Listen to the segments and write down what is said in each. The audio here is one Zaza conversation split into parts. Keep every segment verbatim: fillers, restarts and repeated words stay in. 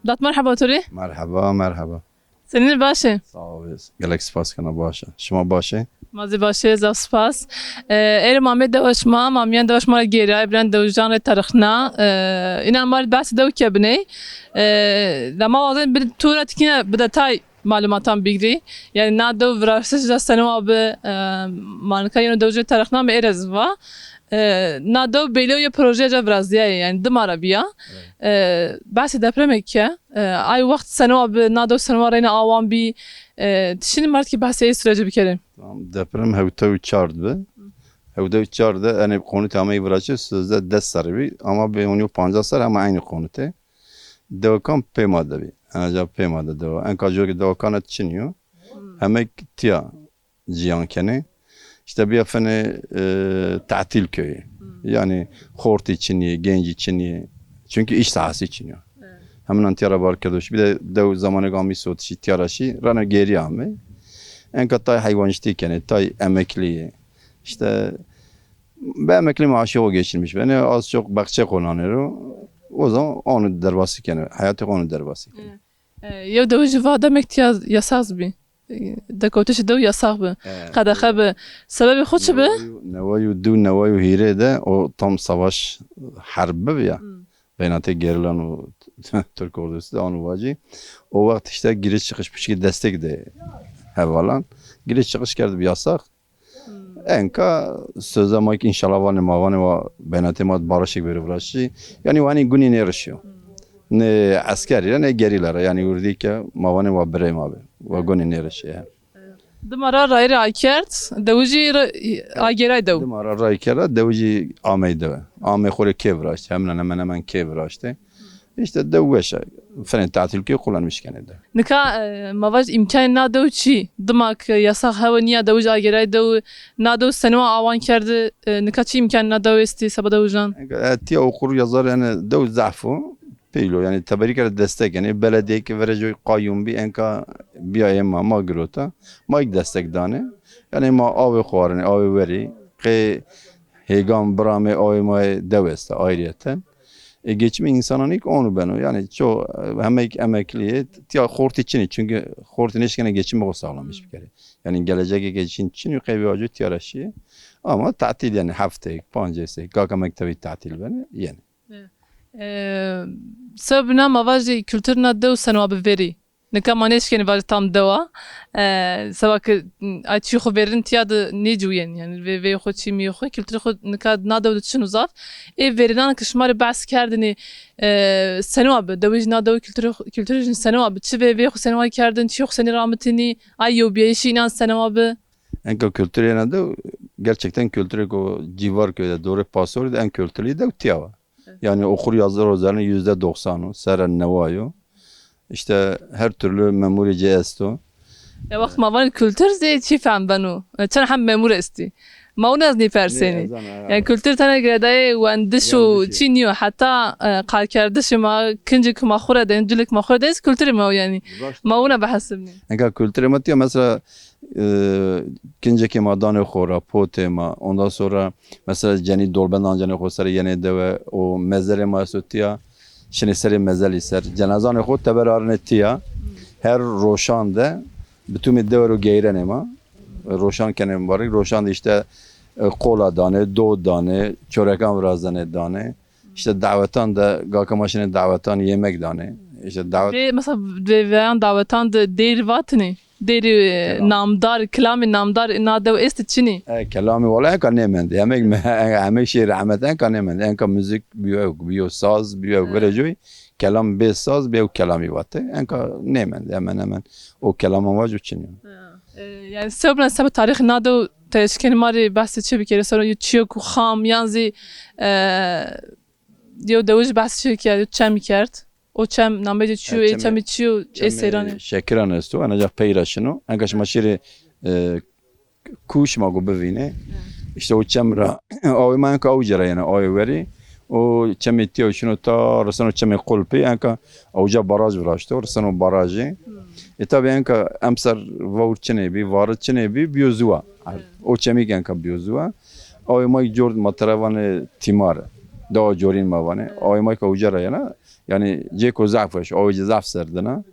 Dat merheba to rê. Merheba, merheba. Senîn, baş ê? Sağ ol. Gelek spas kena, baş a. Şima baş ê? Ma zî baş ê, zaf spas. E, êrê ma amê dewa şima, ma mîyan dewa şima ra gêrayê, birayên dewijan rê terixna. E, înan ma rê behsê dew ke binê. E, la ma wazenê bi tu ra tikîne bi detay malumatan bigirî. Yanî na dew viraştiş ra seno wa bi, e, ma nika yeno dewijî terixname ê ra zî va. E, na dew bêlê û yê projeyê ca virazîyayê, yanî dima ra bîya. Evet. E, behsê depremê ke, e, ay wext seno wa bi, na dew seno wa reyna awan bî, e, ti şinî ma rê tikî behsê ê süreci bikerê. Tamam, deprem hewtay û çar de bi. Hewtay û çar de enê qonutê ameyî viraştê, sozde des serrî bî. Ama bê hûn yo pancas serrî hema eynî qonutê. Dewekan pê ma de bî. Ena ca pê ma de dewa. Enka coke dewekan de çinî yo. Hmm. Hemek tiya cîyan kenê. Îşte bîya fenê, e, tatil köyü. Hmm. Yanî xortî çinî, gencî çinî. Çünkü iş sahası çinî yo. Evet. Heminan tiya ra bar kerdo şî. Bir de dew zamanêk amî sotişî, tiya ra şî. Rana gêrî amê. Enka tay heywancîtî kenê, tay emeklî yê. İşte bi emeklî maaşı o geçinmiş benê. Az çok baxçe xo nanê ro. O zaman onu derbasî kenê. Hayatê xo onu derbasî kenê. Evet. E, yew dewijî va demek tiya yasax bî. E, dekewtişê dew yasax bi. E, qedexe bi. Sebebê xo çi bi? Neway û, neway û du, neway û hîrê de o tam savaş, herb bi ya. Hmm. Beynatê gerîlan û Türk ordusu de anu vacî. O wext işte giriş çıkış pişkî destek de hevalan. Giriş çıkış kerdi bi yasax. Hmm. Enka söze ma ki înşallah vanê ma vanê wa beynatê ma barışêk bêro viraştişî. Yanî wa henî gunî nêrişîyo. Hmm. Ne eskerî ra ne gerîla ra. Yanî wirdî ke ma vanê wa birê ma bi. Wa gunî nêrişî yanî. Dima ra rayîrê akerd, dewijî ra, agêray dew. Dima ra ray kerda, dewijî amey dewe. Amey xo rê kê viraştê, heminan hemen hemen kê viraştê. İşte dew weş a. Fenê tatil kê kullanmış kenê de. Nika, e, ma vaj îmkanê na dew çi? Dima ke yasax hewe nîya, dewij agêray dew, na dew senî wa awan kerdi, e, nika çi îmkanê na dew estî seba dewijan? E, tiya okur yazar yanî dew zaf o. Peylo, yanî teberî kerde destek, yanî beledîye ke verê coy qayûm bî, enka bîyayê ma, ma girota. Ma îk destek danê. Yanî ma awê xo arênê, awê werî. Qey hêgan biramê awê ma yê dew esta, ayrıyeten. E, geçimê însanan îk onu beno. Yanî ço, e, hemek emeklî yê, tiya xortî çinî. Çünkü xortî nêşkenê geçimê xo sağlamış bikerê. Yanî gelecekê ke çin, çinî qey bî aco tiya ra şîyê. Ama tatil yanî hefteyêk, pancêsêk, gaka mektebî tatil benê, yenê. E, e, sebebîna ma vajî kulturîna dew seno wa bi verî. Nika ma nêşkenî vajî tam dewa. E, seba ke, ay çî xo verîn tiya de nêciwîyen. Yanî vê, vê xo çî mîyê xo, kulturê xo nika na dew de çin o zaf. Ê verînan ke şima rê behs kerdinî, e, seno wa bi? Dewijî na dew kulturê xo, kulturê jin seno wa bi? Çi vê, vê xo seno wa kerdin, çî xo senî ramitinî, ay yewbîyayîşê înan seno wa bi? Enka kulturê ena dew, gerçekten kulturêko cîvar köyde, dorê Pasorî de en kulturlî dew tiya wa. Evet. Yanî okur yazar ocalarının yüzde doksanı, serra newa yo. İşte her türlü memurê ci esto. Ya wext ma vanê kultur zî çi fehm beno? E, çend heb memur estî? Ma wina zî nêpersenî. Nê, ez zana, yanî kultur tena girêdayê wendiş û çî nîyo. Heta, e, qalkerdişê ma, kincê ke ma xwu ra dên, culê ke ma xwu ra dên zî kulturê ma yo yanî. Raşt. Ma wina bihesibnî. Enka kulturê ma tiya mesela, e, kincekê ma danê xo ra, potê ma, ondan sonra mesela cenî dolbend ancenê xo ser yenê dewe, o mezelê ma esto tiya, şinê serê mezelî ser. Cenazanê xo teber arênê tiya. Her roşan de bitumê dewe ro geyrenê ma. Roşan kenê mubarek. Roşan de işte, e, qola danê, do danê, çorekan virazenê danê. İşte dawetan de, gaka ma şinê dawetan yemek danê. İşte davet. Vê, mesela, vê, vêyan dawetan de dêrî vatinî? Dêrî, e, namdar, kilamê namdar na dew estî çinî? E, kelamî wala enka nêmendê. Hemek me-, hemek şî rehmet, enka nêmendê. Enka muzîk bîyo ewk, bîyo saz, bîyo ewk, verê coy. Kelam bê saz, bê ewk kelamî vatê. Enka nêmendê, hemen hemen o kelaman vajo çinî yo. Ha. E, yanî sewbna seba tarîxê na dew ti eşkenî ma rê behsê çi bikerê? Sero yo çîyo ku xam yan zî, e, yew dewij behs çi kerd, yew çemî kerd. O çem nameyê ci çi yo, ê çemî çi yo, ê seyranê. Şekiran esto, ena ca pey ra şino. Enka şima şirê, e, ku şima go bivînê. İşte o çem ra, awê ma enka awca ra yeno, awê werî. O çemê tiya şino ta riseno çemê Qulpî, enka awca baraj viraşto, riseno barajê. E, tabi enka emser vewr çinê bî, varit çinê bî, bîyo ziwa. O çemî ki enka bîyo ziwa. Awê ma cor ma tera vanê Tîmare. Dewa Corîn ma vanê. Awê ma ke uca ra yena. Yanî cêko zaf weş, awê ci zaf serdin a.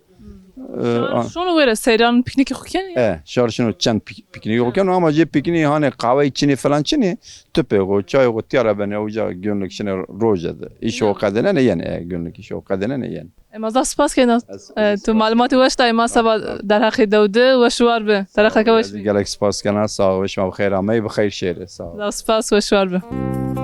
E, a- Şono were seyran, piknîkê xo kenî? E, şar şino çend pik- piknîkê xo keno ama cê piknî hanê qahweyî çinî falan çinî, tupê xo, çayê xo tîya ra benê, uca Gönlük şinê roje de. Îşo qedênenê yenê, e, Gönlük îşo qedênenê yenê. E, ma zaf spas kena. E, tu malumatê weş dayê ma seba derheqê dew de, weş û war bi. Derheqeke weş. Ez gelek spas kena, sağ ol, şima bi xeyr ameyî, bi xeyr şêrê, sağ ol. Zaf spas, weş û war bi.